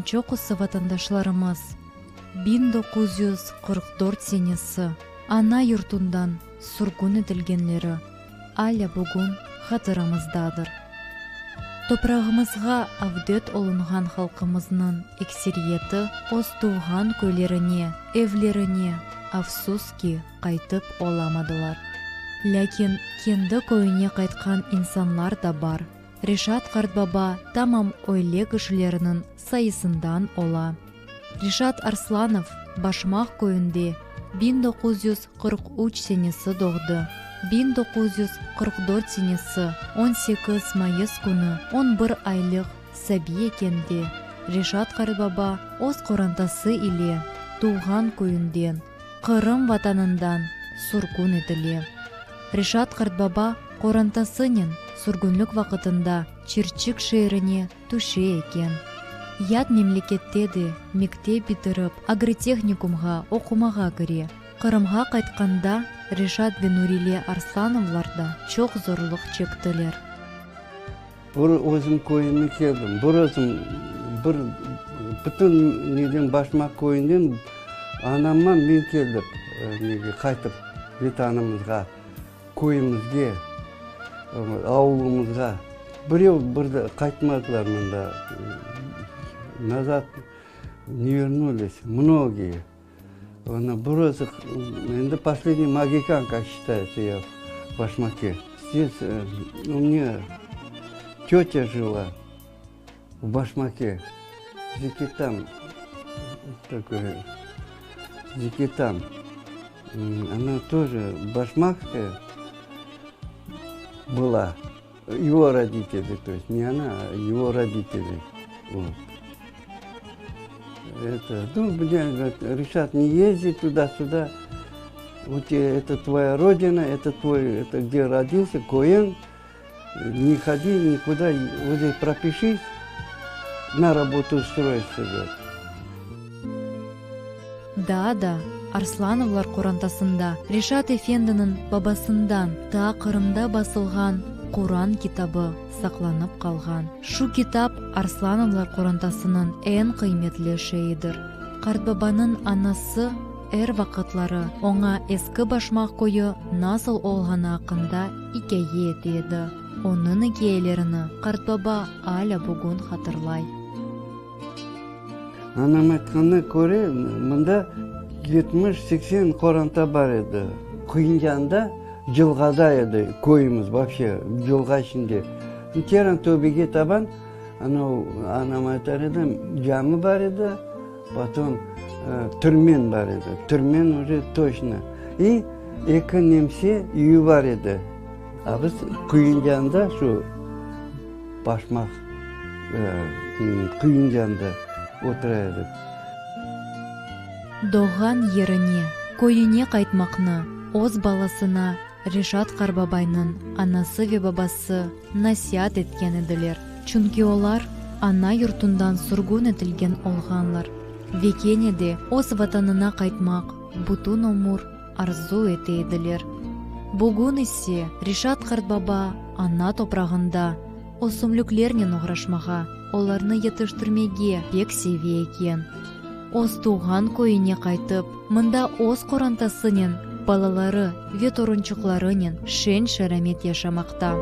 Lâkin çoqusı vatandaşlarımız 1944 senesi ana yurtundan sürgün etilgenleri alâ bugün hatıramızdadır. Toprağımızğa avdet olunğan halqımıznıñ ekseriyeti öz tuvğan köylerine, evlerine, afsus ki, qaytıp olamadılar. Lâkin kendi köyüne qaytqan insanlar da bar. Reşat qartbaba tamam öyle kişilerniñ sayısından ola. Reşat Arslanov Başmaq köyünde 1943 senesi doğdı. 1944 senesi 18 mayıs künü on bir aylıq sabiy ekende Reşat qartbaba öz qorantası ile tuvğan köyünden, Qırım vatanından sürgün etile. Reşat qartbaba qorantasınen sürgünlik vaqıtında Çirçik şeerine tüşe eken. Yat memlekette de mektep bitirip, agrotehnikumğa oqumağa kire. Qırımğa qaytqanda Reşat ve Nurile Arslanovlar da çoq zorluq çektiler. Bir özüm köyüme keldim, bir özüm, bir bütün neden Başmaq köyünden anamman men keldik nege qaytıp Vetanımızğa, köyümizge, avulımızğa. Birev bir de qaytmadılar mında, nazad ne vernulis mnogiye. Onı bir özü, endi posledniy mogikan, kak считается, ya v Başmake. Zdes u menya tötya jila v Başmake, Zekitan takoy, Zekitan, ona тоже başmakskaya была, его roditeli, to est ne ona, a его roditeli, vot. Это, ну, мне говорят, Решат, не езди туда-сюда, вот это твоя родина, это твой, это где родился, köyüñ, не ходи никуда, вот здесь пропишись, на работу устроишься, говорит. Daa da Arslanovlar qorantasında Reşat efendiniñ babasından taa Qırımda basılğan Quran kitabı saqlanıp qalğan. Şu kitap Arslanovlar qorantasınıñ eñ qıymetli şeyidir. Qartbabanıñ anası er vaqıtları oña Eski Başmaq köyü nasıl olğanı aqqında ikâye ete edi. Onıñ ikâyelerini qartbaba alâ bugün hatırlay. Anam aytqanına köre, mında 70-80 qoranta bar edi. Quyuncanda cılğada edi köyümiz, vobşe, cılğa içinde. Keren töpege taban, anau, anam aytar edi, cami bar edi, potom türmen bar edi, türmen uje toçno. İ eki nemse üyü bar edi. A biz Quyuncanda şu Başmaq Quyuncanda otura edik. Doğğan yerine, köyüne qaytmaqnı öz balasına Reşat qarbabaynıñ anası ve babası nasiat etken ediler, çünki olar ana yurtundan sürgün etilgen olğanlar ve kene de öz vatanına qaytmaq bütün ömür arzu ete ediler. Bugün ise Reşat qartbaba ana toprağında ösümliklernen oğraşmağa, olarnı yetiştirmege pek seve eken. Öz tuvğan köyüne qaytıp, mında öz qorantasınen, balaları ve torunçıqlarınen şeñ-şeramet yaşamaqta.